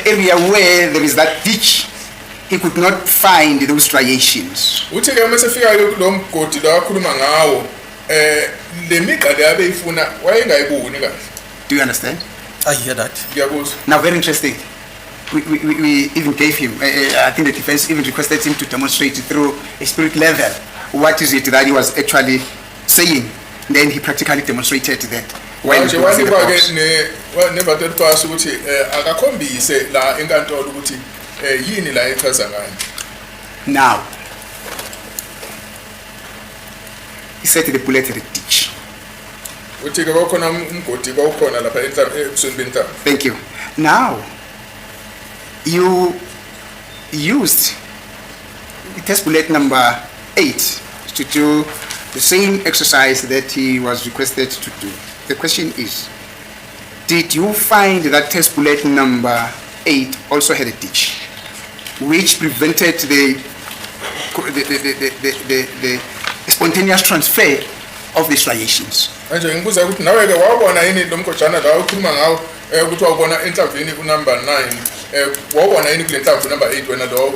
area where there is that ditch, he could not find those striations. Uthi-ke uma esefika-ke kulo mgodi lo akhuluma ngawo, le migqa le abeyifuna wayengayiboni kahle. Do you understand? I hear that. Ngiyakuzwa. Now, very interesting. We even gave him, I think the defense even requested him to demonstrate through a spirit level what is it that he was actually saying. Then he practically demonstrated that when Manje he was in the wanikwa-ke box. Ne-waterpas ukuthi akakhombise la enkantolo ukuthi yini la echaza ngayo. Now, he said the bullet had a ditch. Uthi-ke kwakhona umgodi kwawukhona lapha ebusweni benhlamvu. Thank you. Now, you used test bullet number 8 to do the same exercise that he was requested to do. The question is, did you find that test bullet number 8 also had a ditch, which prevented the spontaneous transfer of the striations? Manje ngibuza ukuthi nawe-ke wawubona yini lo mgojana la ukhuluma ngawo, ukuthi wawubona enhlamvini unumber 9, wawubona yini kule nhlamvu number 8 wena lo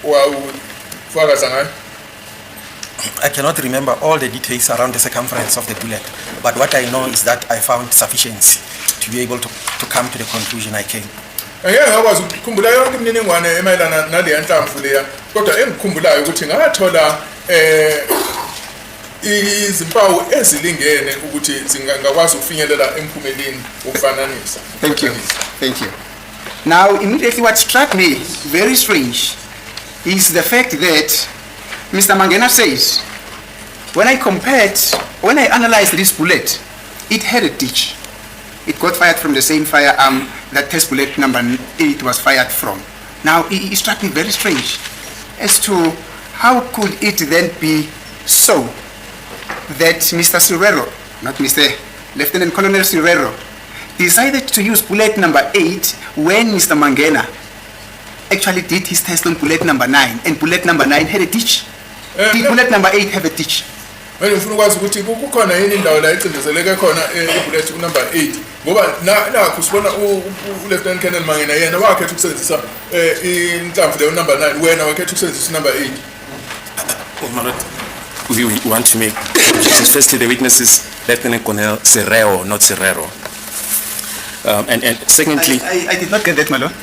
owawufakaza ngayo? I cannot remember all the details around the circumference of the bullet, but what I know is that I found sufficiency to be able to come to the conclusion I came. Angeke ngakwazi ukukhumbula yonke imininingwane emayelana naleya nhlamvu leya, kodwa engikukhumbulayo ukuthi ngathola izimpawu ezilingene ukuthi ngingakwazi ukufinyelela emphumeleni wokufananisa. Thank you. Thank you. Now, immediately what struck me very strange is the fact that Mr. Mangena says, when I compared, when I analyzed this bullet, it had a ditch. It got fired from the same firearm that test bullet number 8 was fired from. Now, it struck me very strange as to how could it then be so that Mr. Serrero, not Mr. Lieutenant Colonel Serrero, decided to use bullet number 8 when Mr. Mangena actually did his test on bullet number 9, and bullet number 9 had a ditch. Did No. bullet number 8 have a ditch? Manje ngifuna ukwazi ukuthi kukhona yini indawo la icindezeleke khona ibullet unumber 8, ngoba nakho sibona uLieutenant Colonel Mangena yena wakhetha ukusebenzisa inhlamvu leyo number 9, wena wakhetha ukusebenzisa number 8. Well, my lord, we want to make objections. Firstly, the witness is Lieutenant Colonel Serreo, not Serrero. And secondly, I did not get that, my lord.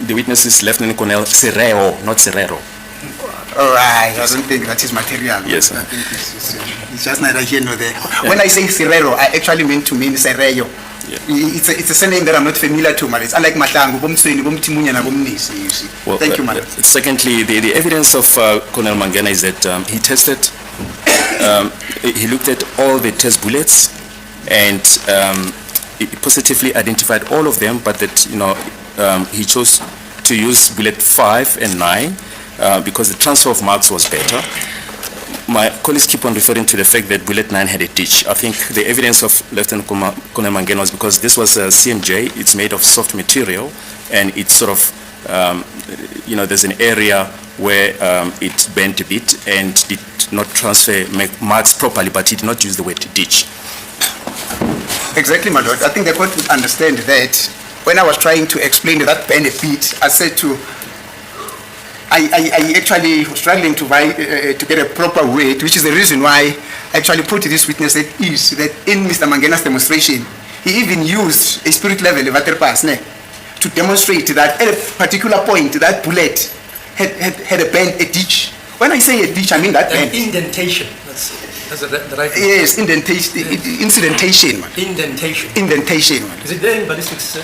The witness is Lieutenant Colonel Serreo, not Serrero. All right, I don't think that is material. Yes, sir. I think it's just neither here nor there. When I say Serrero, I actually mean to mean Serreo. Yeah. It's a surname that I'm not familiar to, but it's unlike Mahlangu, Bomsweni, Bomtimunya, na Bomnisi, you see. Well, Thank you, my lord. Secondly, the evidence of Colonel Mangena is that he tested, he looked at all the test bullets and he positively identified all of them, but that he chose to use bullet 5 and 9 because the transfer of marks was better. My colleagues keep on referring to the fact that bullet 9 had a ditch. I think the evidence of Lieutenant Colonel Mangena was because this was a CMJ, it's made of soft material, and it's sort of, there's an area where it bent a bit and did not transfer marks properly, but he did not use the word ditch. Exactly, my lord. I think the court would understand that when I was trying to explain that bend a bit, I said to, I actually was struggling to get a proper word, which is the reason why I actually put this witness at ease, that in Mr. Mangena's demonstration, he even used a spirit level, a waterpas, ne, to demonstrate that at a particular point, that bullet had a bend, a ditch. When I say a ditch, I mean that An bend. indentation, that's the right word. Yes, indentation, incidentation, man. Indentation. Indentation, man. Is it there in ballistics, sir?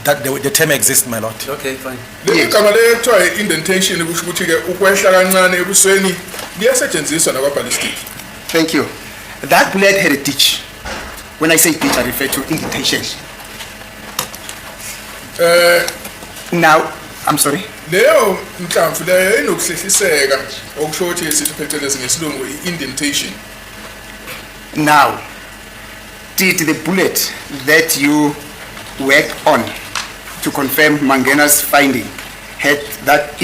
That the term exists, my lord. Okay, fine. Leli Yes. gama le kuthiwa i-indentation, kusho ukuthi-ke ukwehla kancane ebusweni, liyasetshenziswa nakwa-ballistic. Thank you. That bullet had a ditch. When I say ditch, I refer to indentation. Now, I'm sorry. Leyo nhlamvu leyo inokuhlehliseka, okusho ukuthi sithi phecelezi ngesilungu i-indentation. Now, did the bullet that you worked on to confirm Mangena's finding had that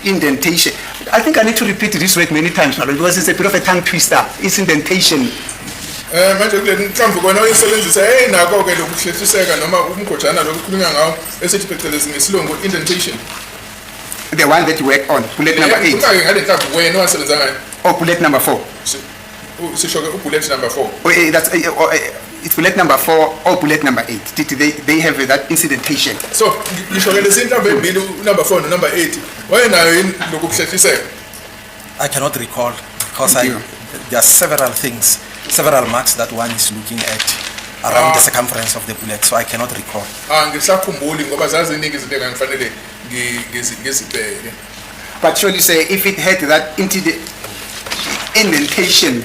indentation? I think I need to repeat this word many times, my lord, because it's a bit of a tongue twister. It's indentation. Manje kule nhlamvu kona oyisebenzisa yayinakho-ke lokuhlehliseka noma umgojana lo kukhulunywa ngawo esithi phecelezi ngesilungu indentation. The one that you work on, bullet number 8, Ngikhuluma-ke ngale nhlamvu wena owasebenza ngayo. Or bullet number 4. Sisho-ke ubullet number 4. Oh, it's bullet number 4 or bullet number 8. Did they have that incidentation? So ngisho-ke lezi nhlamvu ey'mbili, unumber 4 nonumber 8, wayenayo yini lokhu kuhlehliseka? I cannot recall because Thank you. There are several things, several marks that one is looking at around the circumference of the bullet, so I cannot recall. Angisakhumbuli ngoba zaziningi izinto engangifanele ngizibheke. But surely say, if it had that indentation,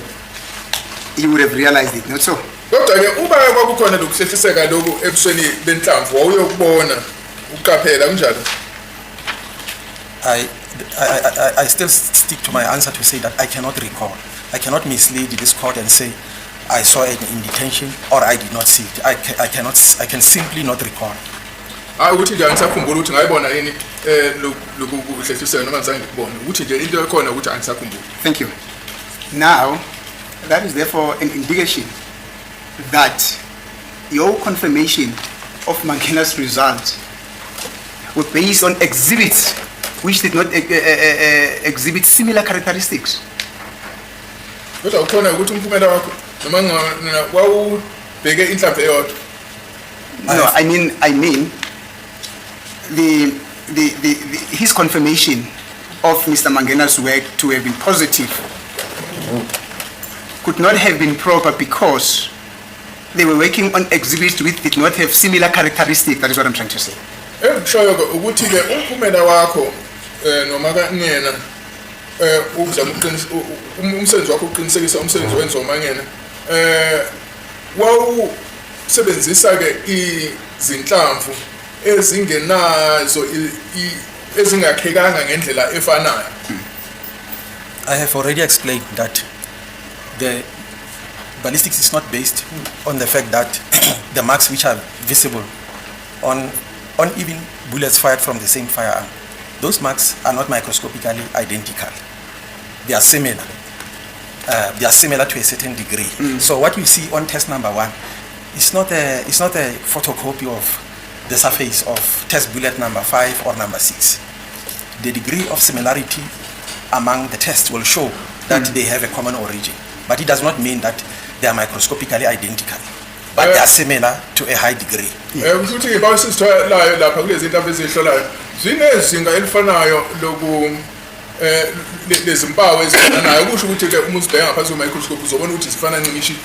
you would have realized it, not so? Kodwa-ke uba kwakukhona lokuhlehliseka lokhu ebusweni benhlamvu wawuyokubona ukuqaphela kunjalo? I still stick to my answer to say that I cannot recall. I cannot mislead this court and say I saw it in detention or I did not see it. I cannot, I can simply not recall. Hayi ukuthi nje angisakhumbuli ukuthi ngayibona yini um lokhu kuhlehliseka noma ngizange ngikubone, ukuthi nje into ekhona ukuthi angisakhumbuli. Thank you. Now, that is therefore an indication that your confirmation of Mangena's results were based on exhibits which did not exhibit similar characteristics. Kodwa ukhona ukuthi umphumela wakho noma wawubheke inhlamvu eyodwa? No, I mean, his confirmation of Mr. Mangena's work to have been positive could not have been proper because they were working on exhibits which did not have similar characteristics. That is what I'm trying to say. Engikushoyo-ke ukuthi-ke umphumela wakho noma kaNgena ukuzama umsebenzi wakho uqinisekisa umsebenzi wenziwa uMangena wawusebenzisa-ke izinhlamvu ezingenazo ezingakhekanga ngendlela efanayo. I have already explained that the ballistics is not based on the fact that the marks which are visible on even bullets fired from the same firearm, those marks are not microscopically identical. They are similar. They are similar to a certain degree. So what you see on test number 1 is not a photocopy of the surface of test bullet number 5 or number 6. The degree of similarity among the tests will show that they have a common origin. But it does not mean that they are microscopically identical. But they are similar to a high degree. Kusho ukuthi iy'mpawu esizitholayo lapha kulezi nhlamvu ezihlolayo zinezinga elifanayo loku lezimpawu ezifananayo, kusho ukuthi-ke uma uzibheka ngaphansi kwe-microscope uzobona ukuthi zifana ncimishi.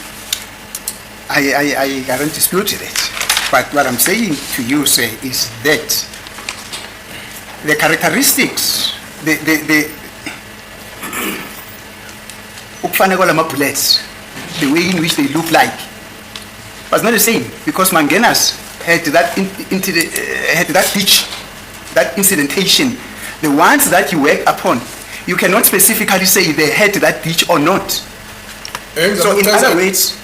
I don't dispute that. But what I'm saying to you, sir, is that the characteristics, the ukufana kwalama bullets, the way in which they look like, was not the same because Mangena's had that had that pitch, that incidentation. The ones that you work upon, you cannot specifically say they had that ditch or not. So in other words,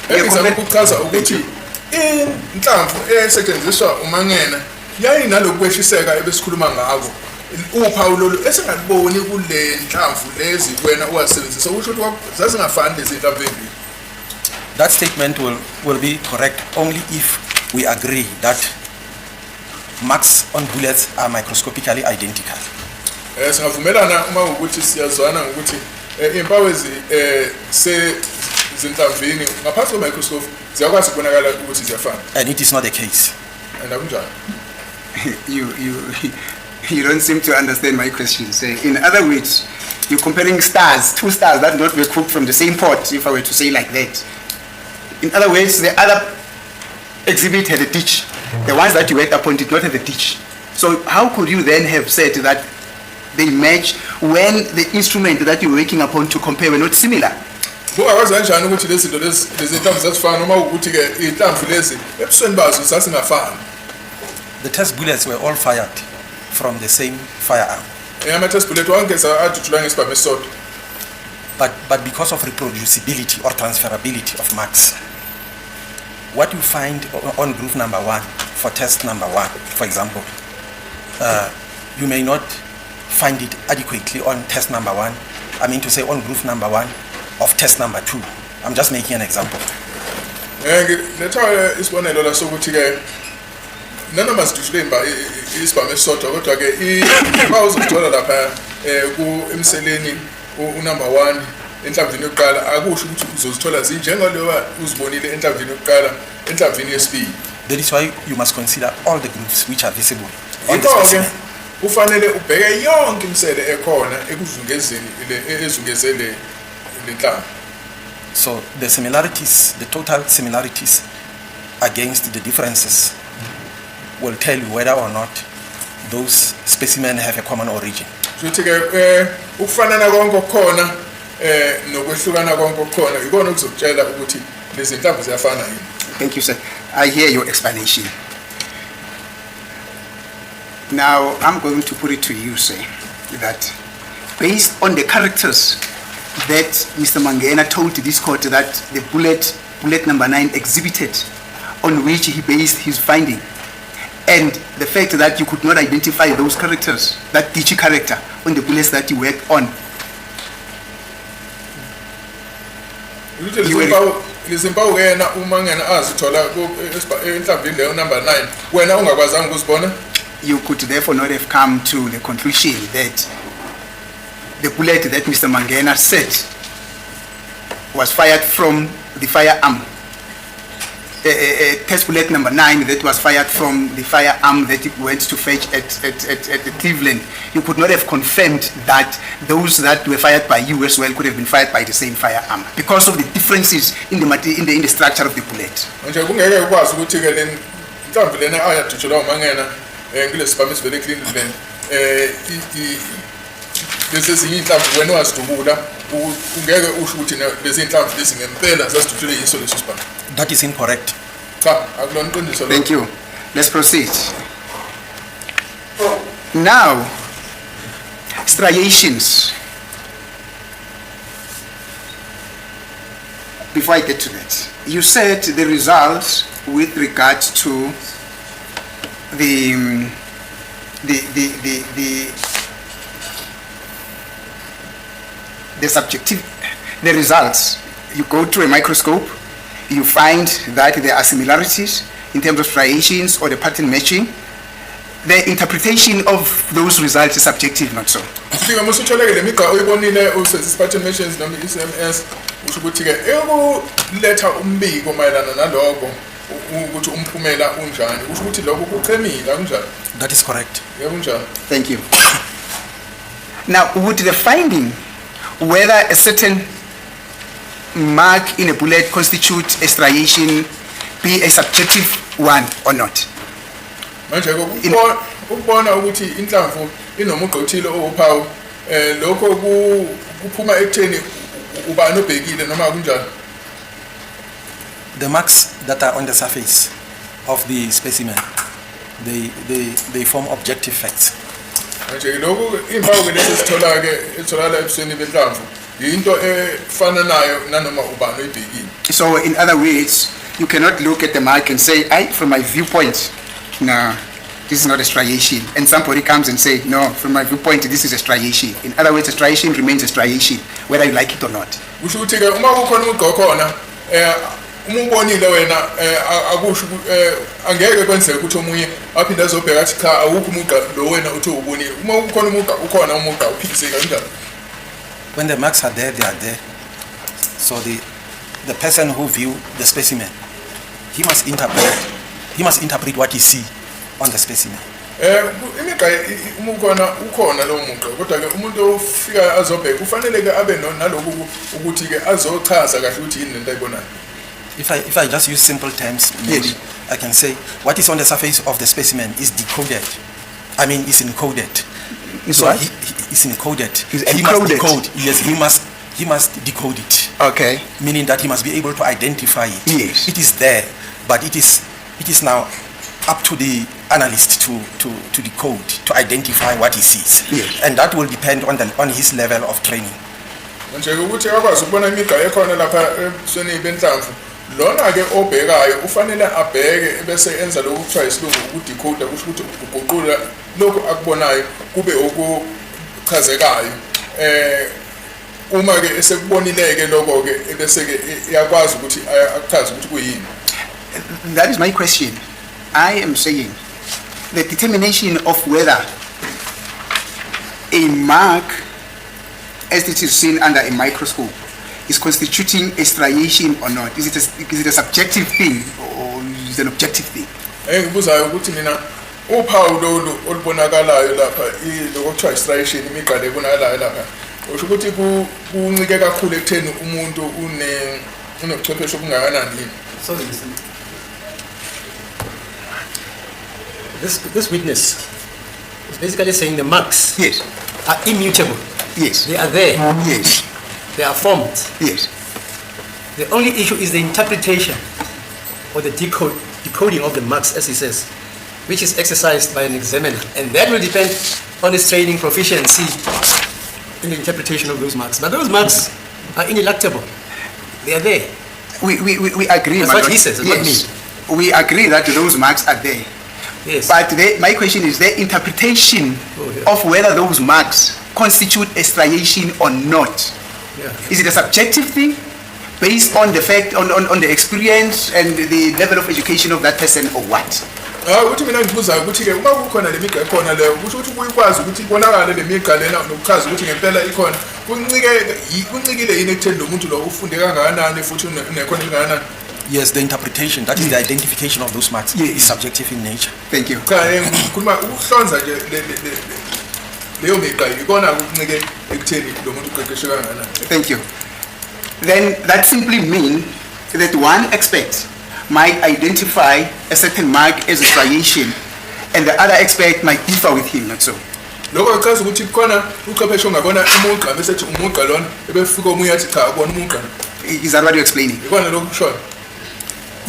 Engizama ukuchaza ukuthi inhlamvu esetshenziswa uMangena yayinaloku kwehliseka ebesikhuluma ngako, uphawu lolu esingaluboni kule nhlamvu lezi wena owazisebenzisa, kusho ukuthi zazingafani lezi nhlamvu ey'mbili. That statement will be correct only if we agree that marks on bullets are microscopically identical. Singavumelana uma ukuthi siyazwana ngokuthi iy'mpawu ezi sezinhlamvini ngaphansi kwe-microscope ziyakwazi ukubonakala ukuthi ziyafana. And it is not the case. And akunjalo. You don't seem to understand my question. So in other words, you're comparing stars, two stars that not were cooked from the same pot, if I were to say like that. In other words, the other exhibit had a ditch. The ones that you worked upon did not have a ditch. So how could you then have said that they match when the instrument that you're working upon to compare were not similar? Kungakwazi kanjani ukuthi lezi zinto lezi lezi nhlamvu zazifana uma ukuthi-ke iy'nhlamvu lezi ebusweni bazo zazingafani? The test bullets were all fired from the same firearm. Ama-test bullet wonke adutshulwa ngesibhamu esisodwa. But because of reproducibility or transferability of marks, what you find on groove number 1 for test number 1, for example, you may not find it adequately on test number 1. I mean to say on groove number 1 of test number 2. I'm just making an example. Ngiletha isibonelo la sokuthi ke nanoma sidutshule isibhamu esisodwa, kodwa ke uma uzozithola lapha ku emseleni unumber 1 enhlamvini yokuqala, akusho ukuthi uzozithola zinjengalowa uzibonile enhlamvini yokuqala enhlamvini yesibili. That is why you must consider all the grooves which are visible on the Yikho-ke specimen. Kufanele ubheke yonke imisele ekhona ekuzungezeni ezungeze le nhlamvu. So the similarities, the total similarities against the differences will tell you whether or not those specimen have a common origin. Futhi-ke ukufanana konke okukhona nokwehlukana konke okukhona ikona okuzokutshela ukuthi lezi nhlamvu ziyafana yini. Thank you, sir. I hear your explanation. Now, I'm going to put it to you, sir, that based on the characters that Mr. Mangena told this court that the bullet number 9 exhibited, on which he based his finding, and the fact that you could not identify those characters, that DG character, on the bullets that you worked on, Ukuthi You lezi mpawu yena uMangena azithola enhlamvini leyo number 9 wena ungakwazanga ukuzibona, you could therefore not have come to the conclusion that the bullet that Mr. Mangena said was fired from the firearm, test bullet number 9 that was fired from the firearm that he went to fetch at Cleveland. You could not have confirmed that those that were fired by you as well could have been fired by the same firearm because of the differences in the structure of the bullet. Manje kungeke ukwazi ukuthi-ke le nhlamvu lena ayadutshulwa uMangena kulesi sibhamu esivele eCleveland, lezi ezinye iy'nhlamvu wena wazidubula, ungeke usho ukuthi lezi iy'nhlamvu lezi ngempela zazidutshulwe yiso leso sibhamu. That is incorrect. Cha, akulona iqiniso lokho. Thank you. Let's proceed. Now, striations. Before I get to that, you said the results with regard to the subjective, the results. You go to a microscope, you find that there are similarities in terms of striations or the pattern matching. The interpretation of those results is subjective, not so? Fika musutholeke le migqa oyibonile usebenzisa pattern matchings noma i-SMS, usho ukuthi-ke ekuletha umbiko mayelana naloko ukuthi umphumela unjani, usho ukuthi lokho kuchemile, akunjani? That is correct. Yebo, kunjalo. Thank you. Now, would the finding whether a certain mark in a bullet constitute a striation be a subjective one or not? Manje-ke ukubona ukuthi inhlamvu inomugqa othile owuphawu, lokho kuphuma ekutheni ubani obhekile noma kunjani? The marks that are on the surface of the specimen, they form objective facts. Manje-ke lokhu iy'mpawu-ke lezi esithola-ke etholakala ebusweni benhlamvu yinto efana nayo nanoma ubani oyibhekile. So, in other words, you cannot look at the mark and say, I, from my viewpoint, no, this is not a striation. And somebody comes and say, no, from my viewpoint, this is a striation. In other words, a striation remains a striation, whether you like it or not. Kusho ukuthi-ke uma kukhona umugqa okhona, uma ubonile wena, akusho angeke kwenzeke ukuthi omunye aphinde azobheka athi cha, awukho umugqa lo wena uthi ubonile. Uma kukhona umugqa, ukhona umugqa, uphikiseke kanjani? When the marks are there, they are there. So the person who view the specimen, he must interpret. He must interpret what he see on the specimen. Imigqa uma ukhona, ukhona lowo mugqa, kodwa ke umuntu ofika azobheka kufanele ke abe naloku ukuthi ke azochaza kahle ukuthi yini lento ayibonayo. If I just use simple terms, maybe Yes. I can say what is on the surface of the specimen is decoded. I mean, is encoded. Is So what? he is encoded. Is He must encoded. decode. Yes, he must decode it, Okay. meaning that he must be able to identify it. Yes. It is there, but it is now up to the analyst to decode, to identify what he sees. Yes. And that will depend on his level of training. Manje ke ukuthi akwazi ukubona imigqa ekhona lapha ebusweni benhlamvu, lona ke obhekayo ufanele abheke bese enza lokhu kuthiwa isilungu ukudecode, kusho ukuthi uguqula lokhu akubonayo kube okuchazekayo. Uma-ke esekubonile-ke lokho-ke bese-ke iyakwazi ukuthi akuchaze ukuthi kuyini. That is my question. I am saying the determination of whether a mark, as it is seen under a microscope, is constituting a striation or not. Is it a subjective thing or is it an objective thing? Engibuzayo ukuthi mina uphawu lolu olubonakalayo lapha lokho okuthiwa i-striation, imigqa le ebonakalayo lapha, usho ukuthi kuncike kakhulu ekutheni umuntu unobuchwepheshe obungakanani yini? Sorry, listen. This witness is basically saying the marks are immutable. They are there. They are formed. The only issue is the interpretation or the decoding of the marks, as he says, which is exercised by an examiner. And that will depend on his training proficiency in the interpretation of those marks. But those marks are ineluctable. They are there. We agree. That's My what lord. he says, not Yes. We agree that those marks are there. But my question is the interpretation of whether those marks constitute a striation or not. Is it a subjective thing based on the fact, on the experience and the level of education of that person or what? Hayi, ukuthi mina ngibuzayo ukuthi-ke uma kukhona le migqa ekhona leyo, kusho ukuthi kuyikwazi ukuthi ibonakale le migqa lena nokuchaza ukuthi ngempela ikhona, kuncike kuncikile yini ekutheni lo muntu lo ufunde kangakanani futhi unekhono elingakanani? Yes, the interpretation, that is the identification of those marks, is subjective in nature. Thank you. Cha, ngikhuluma ukuhlonza nje leyo migqa ikona kuncike ekutheni lo muntu uqeqeshwe kangakanani. Thank you. Then that simply means that one expert might identify a certain mark as a striation and the other expert might differ with him, not so? Lokho kuchaza ukuthi kukhona uchwepheshe ongabona umugqa bese ethi umugqa lona, ebefika omunye athi cha, akubona umugqa. Is that what you're explaining? Ikona lokhu kushoyo?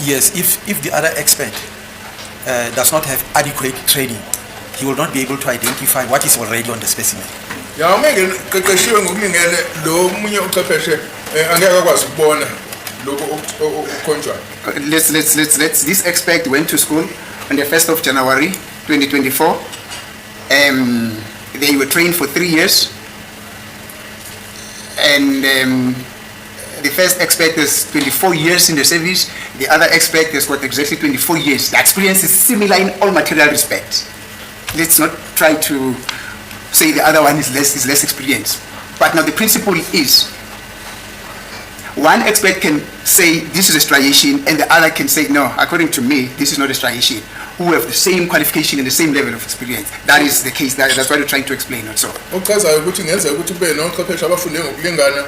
Yes, if the other expert does not have adequate training, he will not be able to identify what is already on the specimen. Ya, uma engeqeqeshiwe ngokulingene lo munye uchwepheshe, angeke akwazi ukubona lokhu okukhonjwayo. This expert went to school on the 1st of January 2024. They were trained for 3 years. And the first expert is 24 years in the service. The other expert has got exactly 24 years. The experience is similar in all material respects. Let's not try to say the other one is less experienced. But now the principle is one expert can say this is a striation and the other can say, no, according to me, this is not a striation, who have the same qualification and the same level of experience. That is the case. That's what we're trying to explain also. Okuchazayo ukuthi kungenzeka ukuthi kube nochwepheshe abafunde ngokulingana,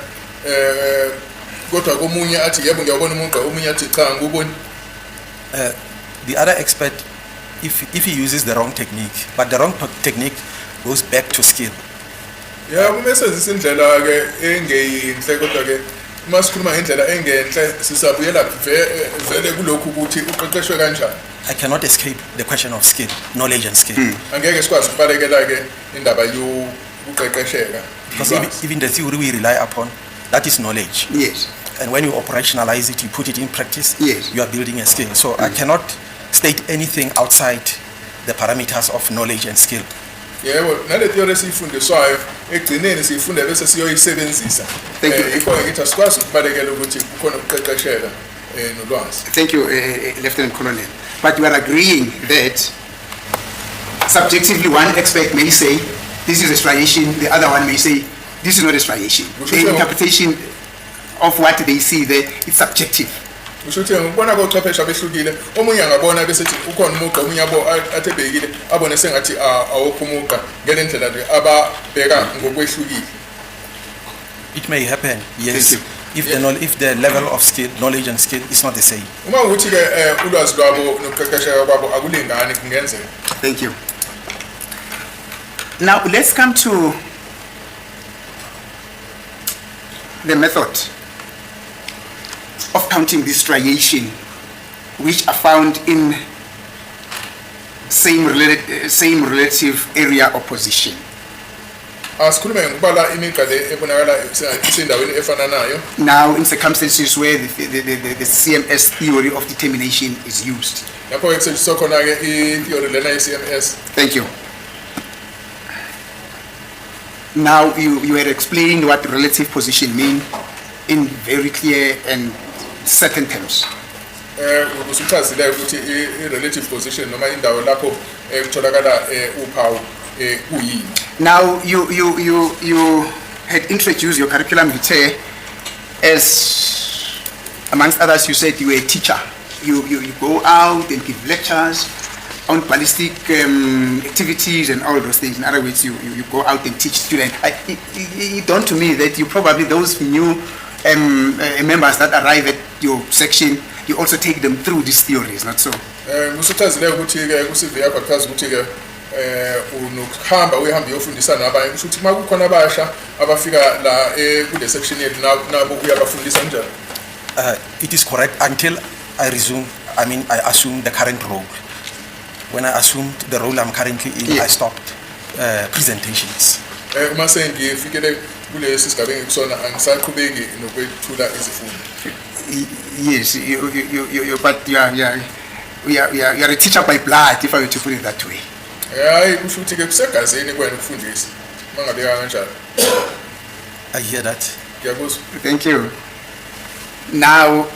kodwa komunye athi yebo, ngiyawubona umugqa, omunye athi cha, angikuboni. The other expert, if he uses the wrong technique, but the wrong technique goes back to skill. Ya, uma esebenzisa indlela-ke engeyinhle, kodwa-ke uma sikhuluma ngendlela engenhle sisabuyela vele kulokhu ukuthi uqeqeshwe kanjani. I cannot escape the question of skill, knowledge and skill. Angeke sikwazi ukubalekela-ke indaba yokuqeqesheka. Because even the theory we rely upon, that is knowledge. And when you operationalize it, you put it in practice, you are building a skill. So I cannot state anything outside the parameters of knowledge and skill. Yebo, nale theory esiyifundiswayo ekugcineni siyifunda bese siyoyisebenzisa. Thank you. Yikho-ke ngithi asikwazi ukubalekela ukuthi kukhona ukuqeqesheka nolwazi. Thank you, Lieutenant Colonel. But you are agreeing that subjectively one expert may say this is a striation, the other one may say this is not a striation. Which The is- interpretation of what they see there is subjective. Kusho ukuthi ngokubona kochwepheshe abehlukile, omunye angabona bese ethi ukhona umugqa, omunye abo athi ebhekile abone sengathi awukho umugqa ngale ndlela nje ababheka ngokwehlukile. It may happen, yes, Thank you. if the level of skill, knowledge and skill is not the same. Uma ukuthi-ke ulwazi lwabo nokuqeqesheka kwabo akulingani, kungenzeka. Thank you. Now let's come to the method of counting this striation, which are found in same relative area or position. Asikhulume ngokubala imigqa le ebonakala isendaweni efananayo. Now, in circumstances where the CMS theory of determination is used. Lapho-ke kusetshenziswa khona-ke i-theory lena ye-CMS. Thank you. Now, you had explained what relative position mean in very clear and certain terms. Usuchazile ukuthi i-relative position noma indawo lapho kutholakala uphawu kuyini. Now, you had introduced your curriculum vitae as, amongst others, you said you were a teacher. You go out and give lectures on ballistic activities and all those things. In other words, you go out and teach students. It dawned to me that you probably, those new members that arrive at your section, you also take them through these theories, not so? Usuchazile ukuthi ke ku-CV yakho akuchaza ukuthi ke unokuhamba uyahamba uyofundisa nabanye, kusho ukuthi uma kukhona abasha abafika la kule section yethu nabo uyabafundisa kanjani? It is correct until I resume, I mean, I assume the current role. When I assumed the role I'm currently in, I stopped presentations. Uma sengifikele kulesi sigaba engikusona angisaqhubeki nokwethula izifundo. Yes, but you are a teacher by blood, if I were to put it that way. Hayi, kusho ukuthi ke kusegazini kuwena ukufundisa uma ngabeka kanjalo. I hear that. Ngiyakuzwa. Thank you. Now,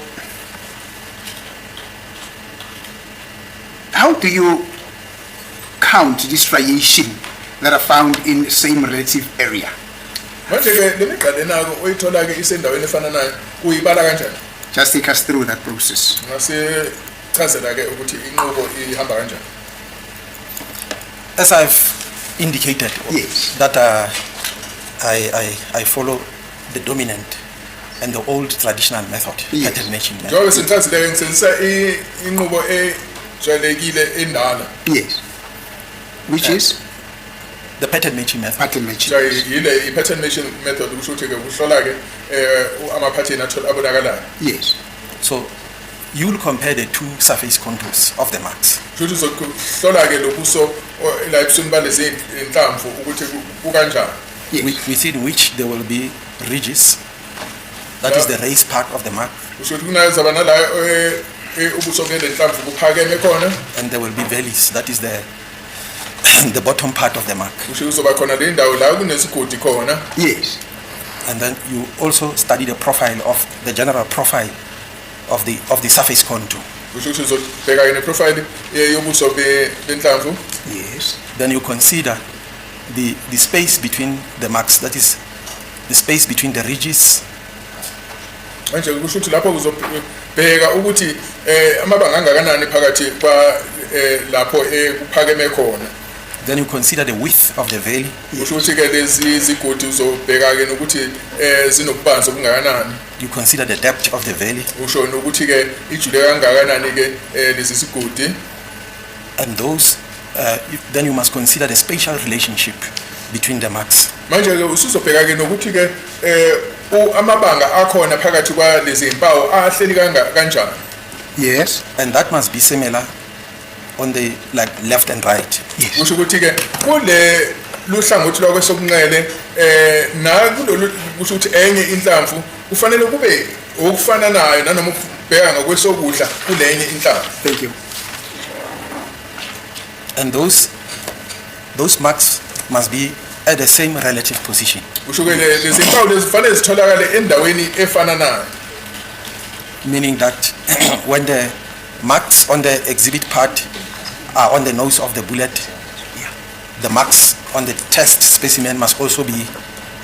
how do you count this striation that are found in the same relative area? Manje ke le migqa lena ke oyithola ke isendaweni efananayo uyibala kanjani? Just take us through that process. Ungasichazela ke ukuthi inqubo ihamba kanjani? As I've indicated, that I follow the dominant and the old traditional method, pattern matching method. Njengoba sengichazile, ngisebenzisa inqubo ejwayelekile endala. Yes. Which is? The pattern matching method. Pattern matching. So yile i-pattern matching method, kusho ukuthi ke kuhlola ke ama-pattern athola abonakalayo. So you will compare the two surface contours of the marks. Kusho ukuthi uzohlola ke lobuso la ebusweni balezi inhlamvu ukuthi kukanjani. Within which there will be ridges. That is the raised part of the mark. Kusho ukuthi kunazaba nala ubuso ke lenhlamvu kuphakeme khona. And there will be valleys. That is the bottom part of the mark. Kusho kuzoba khona le ndawo la kunesigodi khona. And then you also study the profile of the general profile of the surface contour. Kusho ukuthi uzobheka ke neprofile yobuso benhlamvu. Then you consider the space between the marks, that is the space between the ridges. Manje kusho ukuthi lapho kuzobheka ukuthi amabanga angakanani phakathi kwa lapho kuphakeme khona. Then you consider the width of the valley. Kusho ukuthi ke lezi zigodi uzobheka ke nokuthi zinobubanzi obungakanani. You consider the depth of the valley. Usho nokuthi ke ijule kangakanani ke lezi zigodi. And then you must consider the spatial relationship between the marks. Manje ke usuzobheka ke nokuthi ke amabanga akhona phakathi kwalezi impawu ahleli kanjani. And that must be similar on the like left and right. Kusho ukuthi ke kule luhlangothi lwakwesokunxele na kulolu, kusho ukuthi enye inhlamvu kufanele kube okufananayo nanoma ubheka ngakwesokudla kulenye inhlamvu. Thank you. And those marks must be at the same relative position. Kusho ke lezi mpawu lezi kufanele zitholakale endaweni efananayo. Meaning that when the marks on the exhibit part are on the nose of the bullet, the marks on the test specimen must also be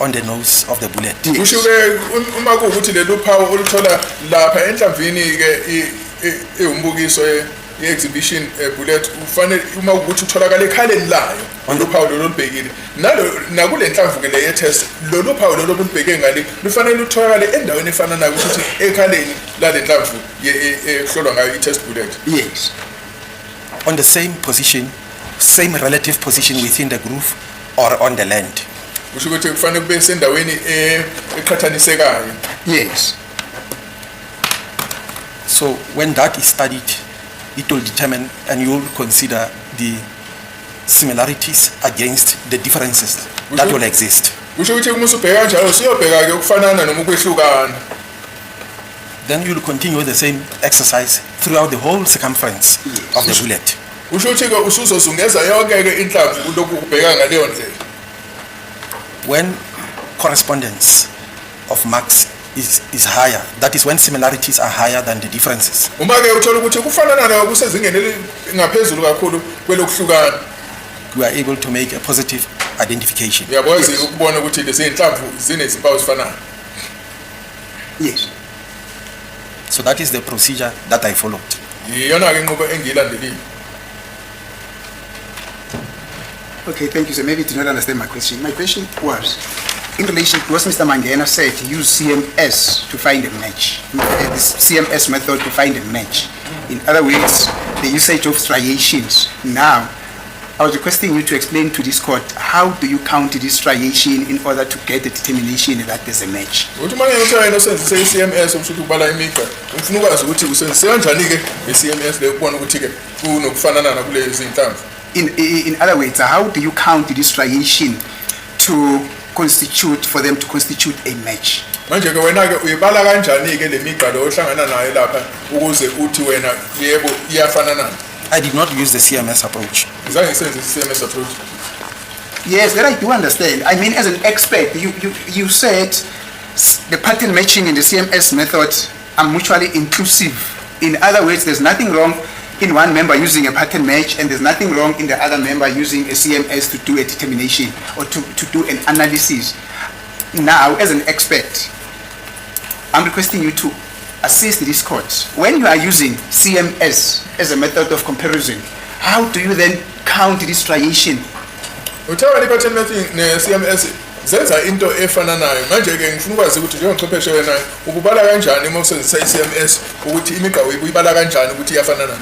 on the nose of the bullet. Kusho ke uma kuwukuthi lolu phawu oluthola lapha enhlamvini ke iwumbukiso ye-exhibition bullet, ufanele uma kuwukuthi utholakala ekhaleni layo lolu phawu lolu olubhekile nalo nakule nhlamvu ke le ye-test, lolu phawu lolu olubheke ngale lufanele lutholakale endaweni efananayo, kusho ukuthi ekhaleni lale nhlamvu ekuhlolwa ngayo i-test bullet. On the same position, same relative position within the groove or on the land. Kusho ukuthi kufanele kube sendaweni eqhathanisekayo. So when that is studied, it will determine and you will consider the similarities against the differences that will exist. Kusho ukuthi uma usubheka kanjalo usuyobheka-ke ukufanana noma ukwehlukana. Then you will continue the same exercise throughout the whole circumference of the bullet. Kusho ukuthi-ke usuzozungeza yonke-ke inhlamvu ulokhu ubheka ngaleyo ndlela. When correspondence of marks is higher, that is when similarities are higher than the differences, Uma-ke uthola ukuthi kufanana nayo kusezingeni elingaphezulu kakhulu kwelokuhlukana, we are able to make a positive identification. Uyakwazi ukubona ukuthi lezi zinhlamvu zinezimpawu ezifanayo. Yes. So that is the procedure that I followed. Iyona-ke inqubo engiyilandelile. Okay, thank you, sir. Maybe you did not understand my question. My question was, in relation to what Mr. Mangena said, use CMS to find a match. This CMS method to find a match. In other words, the usage of striations. Now, I was requesting you to explain to this court, how do you count this striation in order to get the determination that there's a match? Uthi uma ngeke wena usebenzise i-CMS, okusho ukuthi ubala imigqa, ufuna ukwazi ukuthi usebenzise kanjani-ke i-CMS leyo ukubona ukuthi-ke kunokufanana kulezi zinhlamvu. In other words, how do you count this striation to constitute, for them to constitute a match? Manje-ke wena-ke uyibala kanjani-ke le migqa lo ohlangana nayo lapha ukuze uthi wena yebo iyafanana? I did not use the CMS approach. Zange ngisebenzise i-CMS approach. Yes, that I do understand. I mean, as an expert, you said the pattern matching and the CMS method are mutually inclusive. In other words, there's nothing wrong in one member using a pattern match and there's nothing wrong in the other member using a CMS to do a determination or to do an analysis. Now, as an expert, I'm requesting you to assist this court. When you are using CMS as a method of comparison, how do you then count this striation? Uthe wena i-pattern matching ne-CMS zenza into efananayo. Manje-ke ngifuna ukwazi ukuthi njengochwepheshe wena ububala kanjani uma usebenzisa i-CMS ukuthi imigqa uyibala kanjani ukuthi iyafanana?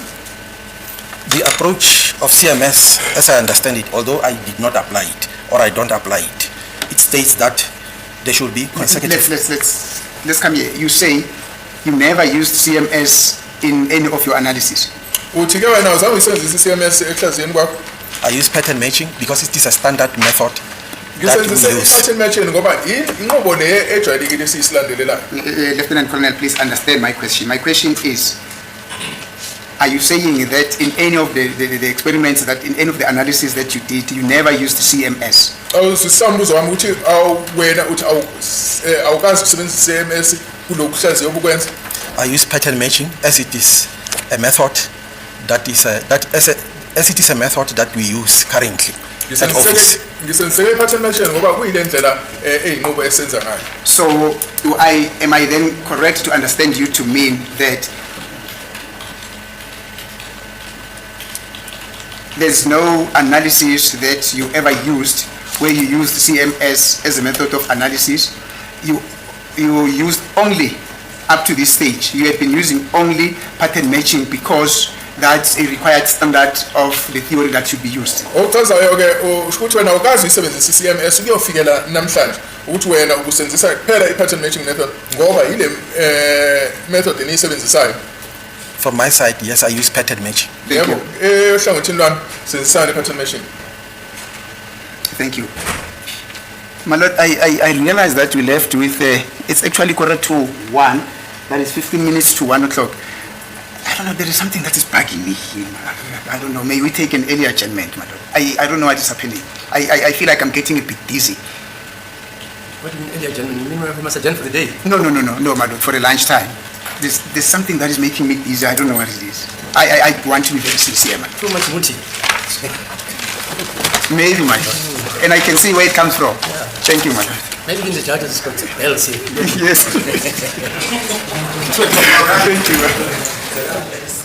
The approach of CMS, as I understand it, although I did not apply it or I don't apply it, it states that there should be consecutive. Let's come here. You say you never used CMS in any of your analysis. Uthi-ke wena uzange uyisebenzise i-CMS ekuhlaziyeni kwakho. I use pattern matching because it is a standard method that we Ngisebenzise use. I-pattern matching ngoba inqubo le ejwayelekile esiyisilandelelayo. Lieutenant Colonel, please understand my question. My question is, are you saying that in any of the experiments, that in any of the analysis that you did, you never used CMS? Awuzwisisa umbuzo wami ukuthi awu wena uthi awukazi ukusebenzisa i-CMS kulokhu kuhlaziya obukwenza? I use pattern matching as it is a method that is a, that as, a, as it is a method that we use currently at office. Ngisebenziseke i-pattern matching ngoba kuyile ndlela eyinqubo esenza ngayo. So am I then correct to understand you to mean that there's no analysis that you ever used where you used CMS as a method of analysis? You used only up to this stage. You have been using only pattern matching because that's a required standard of the theory that should be used. Okuchazayo-ke usho ukuthi wena awukazi uyisebenzisa i-CMS kuyofikela namhlanje, ukuthi wena ukusebenzisa kuphela i-pattern matching method ngoba yile method eniyisebenzisayo. From my side, yes, I use pattern matching. Thank Yebo, you. Ehlangothini lwami sebenzisana i-pattern matching. Thank you. My lord, I realize that we left with, it's actually 12:45, that is 15 minutes to 1 o'clock. I don't know, there is something that is bugging me here. I don't know, may we take an early adjournment, my lord? I don't know what is happening. I feel like I'm getting a bit dizzy. What do you mean early adjournment? You mean we must adjourn for the day? No, my lord, for the lunchtime. There's something that is making me dizzy. I don't know what it is. I want to be very sincere, man. Too much muti. Maybe, my lord. And I can see where it comes from. Thank you, my lord. Maybe even the judges has got bells here. Yes. Thank you, my lord.